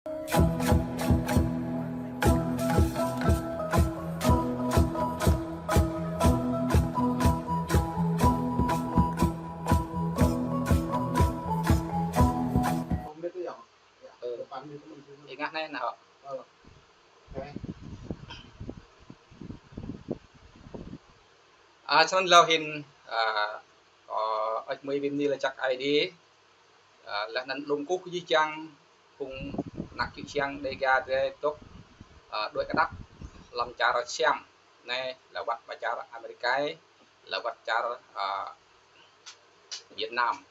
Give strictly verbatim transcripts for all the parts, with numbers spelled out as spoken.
Ih ngă anai nao. A, snăn hlâo hĭn, a, kâo ăt mơ̆ng wĭt anai lač jăk Aê Diê, a, laih anăn lŏm kơkuh kơ jih jang phung anak čư̆ čhiăng Đêga drei dôk, a, đuaĭ kơdăp hlăm čar Siam anai, lŏ wăt ƀă čar Amêrika, lŏ wăt čar, a, Việt Nam.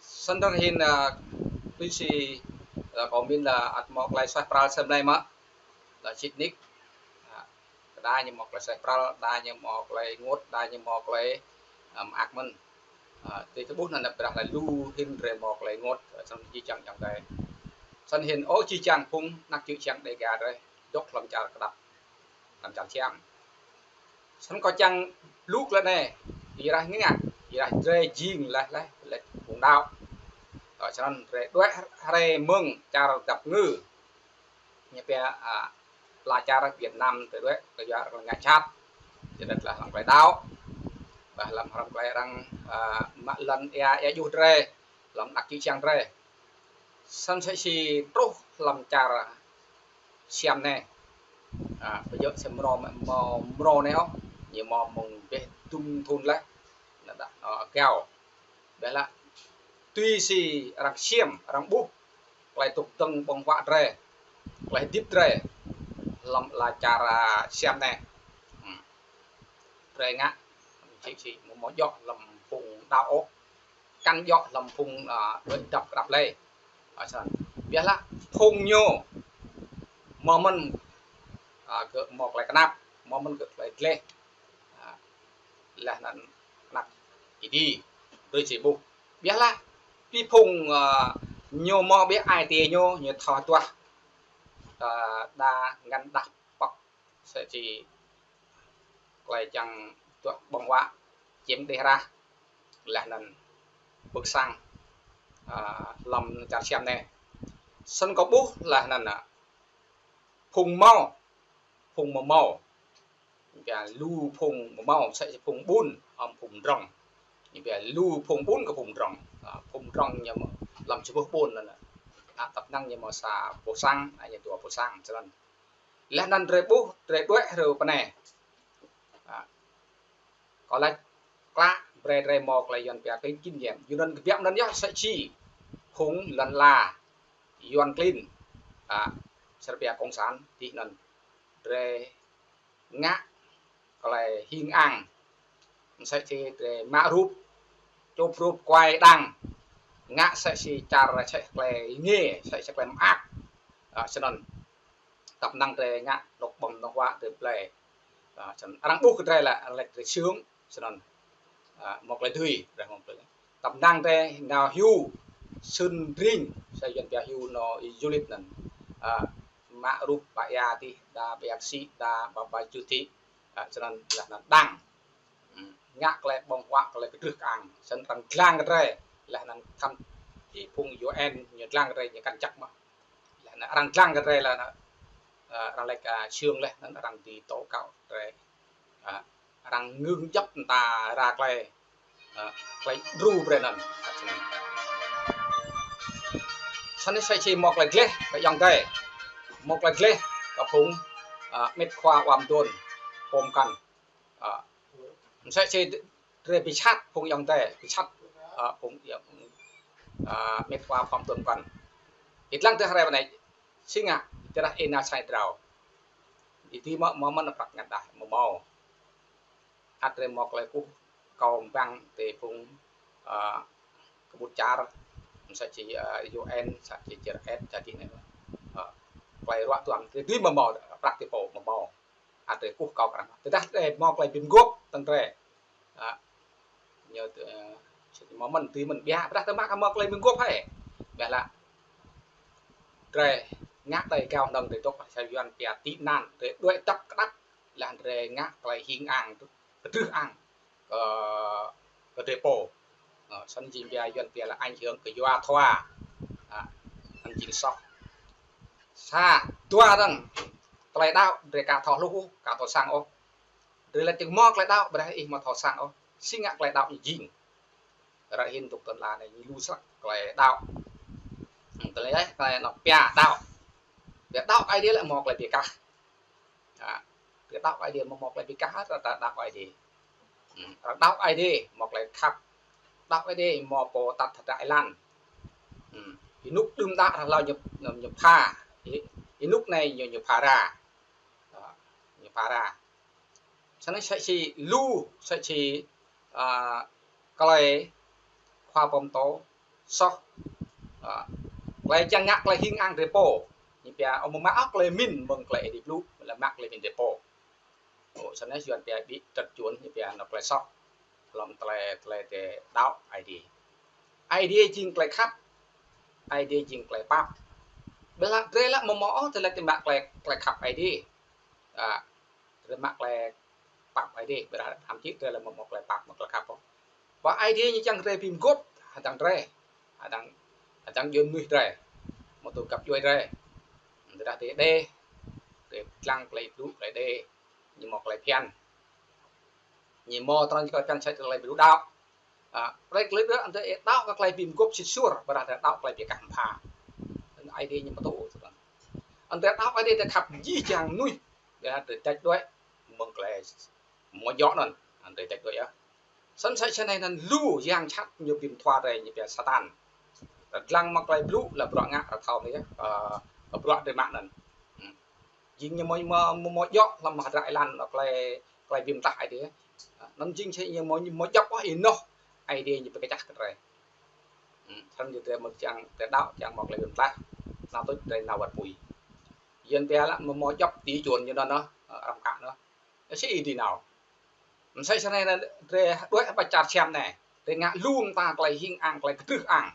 Snăn hĭn, a, tui si, a, kâo mĭn lĕ ăt mâo klei suaih pral sem lei mă, lĕ sĭt nik. A, đa ñu mâo klei suaih pral, đa ñu mâo klei ênguôt, đa ñu mâo klei, a, mơak mơ̆n. A, tui tơƀuh anăn anăp brah lĕ lu hĭn drei mâo klei ênguôt, a, snăn jih jang jang drei. Snăn hĭn ơ jih jang phung anak čư̆ čhiăng Đêga drei dôk hlăm čar kơdăp, hlăm čar Siam. Snăn kâo čiăng blŭ lĕ anai, ih rah ngă, ih rah drei jing laih laih, laih phung đăo. Ơ, snăn drei đuaĭ hrơi mơ̆ng čar dăp ngư. Ñu pia, a, ala čar Việt Nam drei đuaĭ kơ yua arăng ngă jhat. Jing laih hlăm klei đăo. Ƀiădah hlăm, hlăm klei arăng, a, mă lŏn ia, ia juh drei, hlăm anak čư̆ čhiăng drei. Snăn msĕ si truh hlăm čar Siam anai. A, ƀu djơ̆ msĕ mrâo, mâo mrâo anai ôh, ñu mâo mơ̆ng ƀiă dŭm thŭn laih, anăn đa, a, gao. Ƀiădah tui si arăng ksiêm, arăng ƀuh klei dôk dơ̆ng ƀơ̆ng huă drei, klei hdĭp drei hlăm ala čar, a, Siam anai. Hmm. Drei ngă, sĭt sĭt mơ̆ mâo djŏ hlăm phung đăo ôh, kăn djŏ hlăm phung, a, đuaĭ dăp kơdăp lei. A, snăn. Ƀiădah phung ñu mơ̆ mơ̆n, a, gơ̆ mâo klei knap, mơ̆ mơ̆n gơ̆ klei dleh. A, laih anăn anak Êđê, tui si ƀuh. Ƀiădah, bi phung, a, ñu mâo ƀiă ai tiê ñu, ñu thâo duah, a, đa ngăn đah pŏk msĕ si klei čiăng duah ƀơ̆ng huă, čiêm đeh rah, laih anăn pơ̆k sang, a, hlăm čar Siam anai. Snăn kâo ƀuh laih anăn, a, phung mâo, phung mâo mâo. Ñu pia lu phung mâo mâo, msĕ si phung ƀun, hŏng phung mdrŏng. Ñu pia lu phung ƀun kơ phung mdrŏng. A, phung mdrŏng ñu mâo hlăm čơƀuh ƀun anăn. A, tăp năng ñu mâo sa boh sang, a, ñu dua boh sang, snăn. Laih anăn drei ƀuh, drei đuaĭ hrơi pơ anai. A, kâo lač klă brei drei mâo klei Yuăn pia kinh, kinh nghiệm. Yua anăn kbiă anăn yơh msĕ si phung lăn ala Yuăn klin, a, Serbia cộng sản, dih anăn drei ngă klei hing ang. Msĕ si drei mă rup, čŭp rup kuai đang. Ngă msĕ si čar msĕ klei ngê, msĕ si klei mơak. A, snăn. Tăp năng drei ngă anôk ƀơ̆ng anôk huă drei blei. A, snăn arăng ƀuh kơ drei lĕ, arăng lač drei sương, snăn. A, mâo klei dưi, drei mâo klei. Tăp năng drei nao hyu, sưn ring, sa Yuăn pia hyu nao du lịch anăn. A, mă rup ƀă ia dih, đa ƀă ia ksĭ, đa ƀă, ƀă čư̆ dih. A, snăn laih anăn đang. Hmm. Ngă klei ƀơ̆ng huă, klei kdrưh kơang. Snăn arăng dlăng kơ drei, laih anăn khăm ti phung U N ñu dlăng kơ drei, ñu kăn čăk mơh. Laih anăn arăng dlăng kơ drei laih anăn, a, arăng lač, a, sương laih anăn arăng dưi tŏ kâo drei. A, arăng ngưng djăp mta ra klei, a, klei đru brei anăn. Snăn msĕ si mâo klei dleh kơ ayŏng adei. Mâo klei dleh kơ phung, a, mĕt khua wa mduôn pô mkăn. A, msĕ si drei bi sat phung ayŏng adei, bi sat, a, phung ayŏng, a, mĕt khua pô mduôn mkăn. Ih dlăng tơ hrơi pơ anai, si ngă, tơdah ih nao sai drao. Ih dưi mâo, mâo mơ̆n prăk ngăn đah, mâo mâo. Ăt drei mâo klei kơkuh kâo mbang ti phung, a, kơƀut čar, msĕ si, a, U N, msĕ si čar et, jadi anei. A, klei ruă tuang, drei dưi mâo mâo, prăk ti pô mâo mâo. Ăt drei kơkuh kâo kơ arăng. Tơdah drei mâo klei bi mguôp tơ̆ng drei. A, ñu, ơ, mâo mơ̆n, dưi mơ̆n ƀiă, tơdah tơmă kơ mâo klei bi mguôp hĕ. Ƀiădah lač. Drei ngă tơlơi gao năng drei dôk sa Yuăn pia tị nạn, drei đuaĭ dăp kơdăp, laih drei ngă klei hing ang, kdrưh ang, kơ, kơ drei pô. Ơ, snăn jing pia Yuăn pia lĕ ảnh hưởng kơ yua thua. A, anăn jing soh. Sa, dua dơ̆ng. Tơlơi đaŏ, drơi ka thâo hluh ôh, ka thâo sang ôh. Drơi laĭ tơ̆ng hmâo tơlơi đaŏ, ƀiădah ih hmâo thâo sang ôh. Si ngă tơlơi đaŏ ñu jing. Ră hin tŭk tơnla anai ñu lu snăk tơlơi đaŏ. Tơlơi, tơlơi anŭn pia đaŏ. Pia đaŏ Aê Diê lĕ hmâo tơlơi bi kah. Ha, pia đaŏ Aê Diê hmâo tơlơi bi kah, ră ta đaŏ Aê Diê. Hmm, ră đaŏ Aê Diê hmâo tơlơi khăp. Đaŏ Aê Diê hmâo pô tat hơdră êlan. Hmm, ênuk đưm đă ră hlâo ñu, ñu pha. Ê-, ênuk anai ñu, ñu pha ra. Ha, ñu pha ra. Snăn sĕ si lu, sĕ si, a, tơlơi khua pơtô soh. A, tơlơi čang ngă tơlơi hing ang drơi pô. Ñu pia, ơ, mơ̆ng mă ôh tơlơi mĭn mơ̆ng tơlơi Aê Diê blŭ, lĕ mă tơlơi mĭn drơi pô. Ơ, snăn Yuan pia ƀĭ trăt čuôn, ñu pia anŭn tơlơi soh. Hlăm tơlơi, tơlơi drơi đaŏ Aê Diê. Aê Diê jing tơlơi khăp. Aê Diê jing tơlơi pap. Ƀiădah drơi lĕ mơ̆ mơ̆ ôh, drơi lĕ tơlơi mă tơlơi, tơlơi khăp Aê Diê. A, drơi mă tơlơi pap Aê Diê, ƀiădah thậm chí drơi lĕ mơ̆ mơ̆ tơlơi pap, mơ̆ tơlơi khăp ôh. Pô Aê Diê ñu čang drơi bi mguôp, hơdăng drơi. Hơdăng, hơdăng djuai mơnuih drơi. Mơ̆ tŭ găp djuai drơi. Tơdah drơi đe, drơi lăng tơlơi blŭ, tơlơi đe. Ñu mơ̆ tơlơi phiăn. Ñu mơ̆ trăn tơlơi phiăn sĕ tơlơi blŭ đaŏ. A, tơlơi, tơlơi đaŏ, tơlơi đaŏ kơ tơlơi bi mguôp sĭt suôr, ƀiădah drơi đaŏ tơlơi bi kah mpha. Aê Diê ñu pơtô tơlơi. Anŭn drơi đaŏ Aê Diê drơi khăp jih jang mơnuih. Ƀiădah drơi dač đuaĭ mơ̆ng tơlơi mơ̆ djŏ anŭn, anŭn drơi dač đuaĭ yơh. Snăn sĕ snăn anŭn lu yang jhat ñu bi mơthua drơi ñu pia Satan. Drơi lăng mă tơlơi blŭ lĕ bruă ngă ră thâo anai yơh, ơ, bruă drơi mă anŭn. Hmm. Jing ñu mơ̆, mơ̆, mơ̆, mơ̆ djŏ hlăm hơdră êlan, tơlơi, tơlơi bi mtlaih Aê Diê. Anŭn jing sĕ ñu mơ̆, mơ̆ djŏ ôh ênoh Aê Diê ñu bi kčah kơ drơi. Hmm, snăn ñu drơi mơ̆ čang, drơi đaŏ čang mơ̆ tơlơi bi mtlaih. Nao tuč drơi nao wơ̆t apui. Yuan pia lĕ mơ̆, mơ̆ djŏ ti čuôn ñu anŭn, ơ, arăng kă anŭn. Sĭ ih dưi nao. Msĕ snăn anai drơi đuaĭ ƀă čar Siam anai. Drơi ngă lu mơta tơlơi hing ang, tơlơi kơdrưh ang.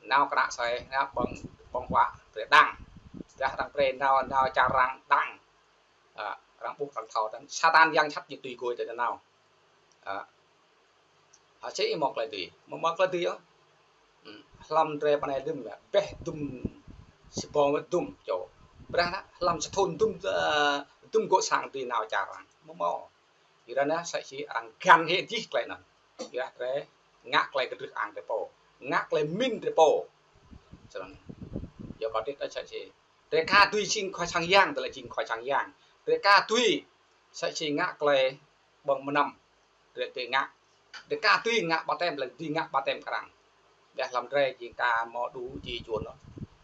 Nao kơnă asơi, nao ƀơ̆ng, ƀơ̆ng huă, drơi đang. Dah arăng brơi nao, nao čar arăng đang. A, arăng ƀuh arăng thâo, tơl Satan yang jhat ñu tui gui drơi nao. A, a, sĭ ih mơ̆ tơlơi dưi, mơ̆ mơ̆ tơlơi dưi yơh. Hmm, hlăm drơi pơ anai dŭm yơh, ƀĕ dŭm si ƀơ̆ng wơ̆t dŭm čô. Ƀiădah hlăm sa thŭn dŭm, ơ, dŭm gŏ sang dưi nao čar arăng. Mơ̆ mơ̆. Ƀiădah anai sĕ si arăng găn hĭ jih tơlơi anŭn. Ƀiădah drơi ngă tơlơi kơdrưh ang drơi pô. Ngă tơlơi mĭn drơi pô. Snăn. Yua kơ tĭt sĕ si. Drơi ka dưi jing khua sang yang, tơlơi jing khua sang yang. Drơi ka dưi sĕ si ngă tơlơi ƀơ̆ng mơnăm. Drơi, drơi ngă. Drơi ka dưi ngă ƀaptem, lĕ dưi ngă ƀaptem kơ arăng. Ƀiădah hlăm drơi jing ka mơ̆ đu či čuôn.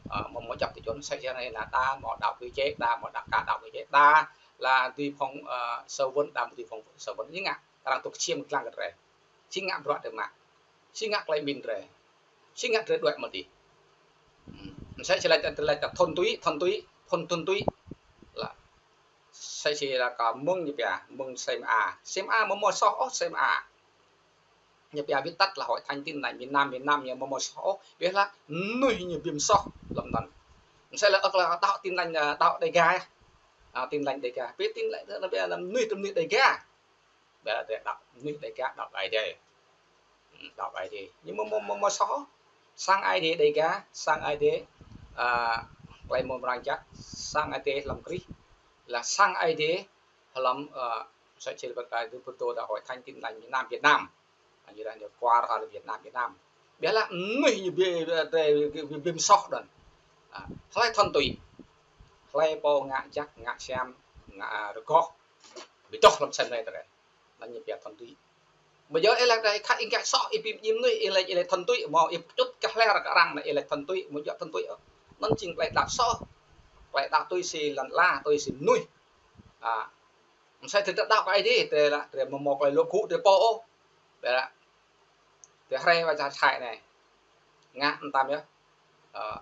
A, mơ̆, mơ̆ djŏ ti čuôn, sĕ si anai lĕ đa mơ̆ đaŏ tui čĕ, đa mơ̆ đaŏ ka đaŏ tui čĕ, đa lĕ dưi phŏng, ơ, sơ wơ̆n, đa mơ̆ dưi phŏng sơ wơ̆n, ñu ngă. Arăng tŭ kơčiêm lăng kơ drơi. Či ngă bruă drơi mă. Či ngă tơlơi mĭn drơi. Či ngă drơi đuaĭ mơ̆ tih. Hmm. Msĕ si laĭ, laĭ thŭn tui, thŭn tui, thŭn, thŭn tui. Lĕ. Sĕ si lĕ kơ mơ̆ng ñu pia, mơ̆ng C M A. C M A mơ̆ mơ̆ soh ôh, C M A. Ñu pia viết tắt là Hội Thánh Tin Lành miền Nam, miền Nam ñu mơ̆ mơ̆ soh ôh. Ƀiădah mơnuih ñu bi msoh hlăm anŭn. Msĕ lĕ ơ, lĕ đaŏ Tin Lành, ơ, đaŏ Đêga. A, Tin Lành Đêga. Pia Tin Lành, lĕ pia lĕ mơnuih tơm mơnuih Đêga. Ƀiădah drơi đaŏ mơnuih Đêga đaŏ Aê Diê. Hmm, đaŏ Aê Diê. Ñu mơ̆, mơ̆, mơ̆, mơ̆ soh. Sang Aê Diê Đêga, sang Aê Diê, a, Klei Mrâo Mrang Jăk, sang Aê Diê hlăm Krist, lĕ sang Aê Diê hlăm, a, sĕ si lĕ pơtô đa Hội Thánh Tin Lành miền Nam Việt Nam. Anai dah ñu kuar hal Việt Nam, Việt Nam. Ƀiădah mơnuih ñu bi, bi, bi, bi, bi msoh đon. A, hlơi thŭn tui. Hlơi pô ngă jăk, ngă siam, ngă, a, rơgoh. Bi tŏh hlăm sem anai tơlơi. Anŭn ñu pia thŭn tui. Ƀơi yơh ih laĭ drơi khă ih ngă soh, ih bi mơñi mơnuih, ih laĭ, ih laĭ thŭn tui, mơ̆ ih pơčŭt kơ hlơi ră kơ arăng anai ih laĭ thŭn tui, mơ̆ djŏ thŭn tui ôh. Anŭn jing tơlơi đaŏ soh. Tơlơi đaŏ tui si lăn ala, tui si mơnuih. A, msĕ si drơi đaŏ kơ Aê Diê, drơi lĕ, drơi mơ̆ mơ̆ tơlơi lŏ gŭ drơi pô ôh. Ƀiădah. Drơi hrơi wa čar Thái anai. Ngă mơtam yơh. Ơ,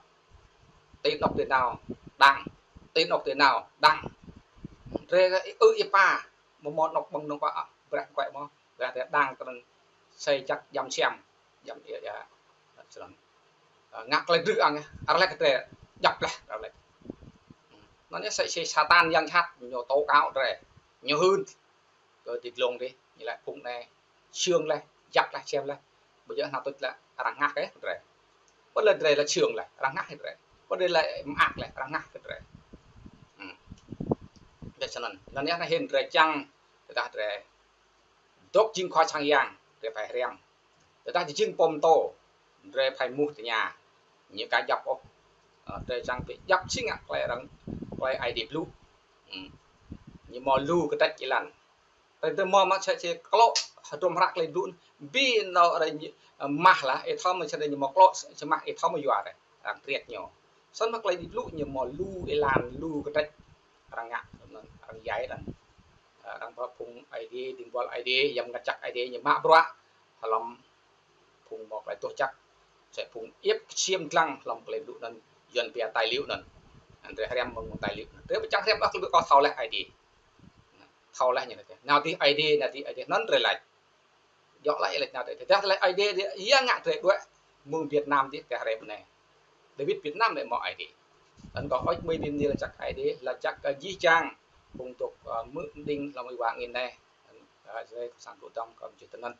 tin ôk drơi nao, đang. Tin ôk drơi nao, đang. Drơi ư ih pa, mơ̆ mơ̆ nŏk ƀơ̆ng nŏk ƀă, brăk kuai mơ̆. Ƀiădah drơi đang kơnơ̆ng sĕ jăk jăm siam, jăm ia, ia. Snăn. Ơ, ngă tơlơi drưh ang, arăng laĭ kơ drơi, djăp laih, arăng laĭ. Anŭn yơh sĕ si Satan yang jhat, ñu tố cáo drơi, ñu hưn. Kơ ti dlông dih, ñu laĭ phung anai, sương laih, jăk laih, siam laih. Ƀơi yơh nao tuč lĕ, arăng ngă kơ drơi. Ƀơi lĕ drơi lĕ sương laih, arăng ngă kơ drơi. Pơ drơi lĕ mơak lĕ arăng ngă kơ drơi. Hmm. Đa čơnăn. Anŭn yơh anai hĭn drơi čang, tơdah drơi dŏ jing khua sang yang, drơi phải hriăm. Tơdah jing pô pơtô, drơi phải mŭt tơña. Ñu ka djŏp ôh. Ơ, drơi čang pi djŏp sing ngă klei arăng, klei Aê Diê blŭ. Hmm. Ñu mâo lu kơdrĕč êlan. Tơdah mơ̆ mă sĕ sĕ klŏ, hơdrôm hră klei blŭ, bi nao ră ñu, ơ, mah lah, ih thâo mơ̆ sĕ ñu mâo klŏ, sĕ mah ih thâo mơ̆ yua ră, arăng kriăt ñu. Sŏn mă klei blŭ ñu mâo lu êlan, lu kơdrĕč, arăng ngă, arăng yai arăng. Ơ, arăng pơphung Aê Diê, dĭng buăl Aê Diê, yăm ngă čăk Aê Diê, ñu mă bruă, hlăm phung mâo klei tuh čăk, sĕ phung iĕp ksiêm dlăng hlăm klei blŭ anŭn, Yuan pia tài liệu anŭn. Anŭn drơi hriăm mơ̆ng tài liệu anŭn. Drơi ƀu čang hriăm ôh klei blŭ kơ thâo leh Aê Diê. Thâo leh ñu anŭn. Nao dih Aê Diê, nao dih Aê Diê, anŭn drơi laĭ. Djŏ laĭ laĭ nao dih. Tơdah laĭ Aê Diê, Aê Diê, ia ngă drơi đuaĭ mơ̆ng Việt Nam dih, tơdah drơi bơnai. Đa wĭt Việt Nam lĕ mâo Aê Diê. Anŭn kâo ơi mơi bi mơni laĭ čăk Aê Diê, laĭ čăk kơ jih jang phung dŏ, ơ, mơ̆ng đing hlăm ih wa angin anai. Ơ, drơi kơ sang blŭ dong kơ mơjih tơnăn.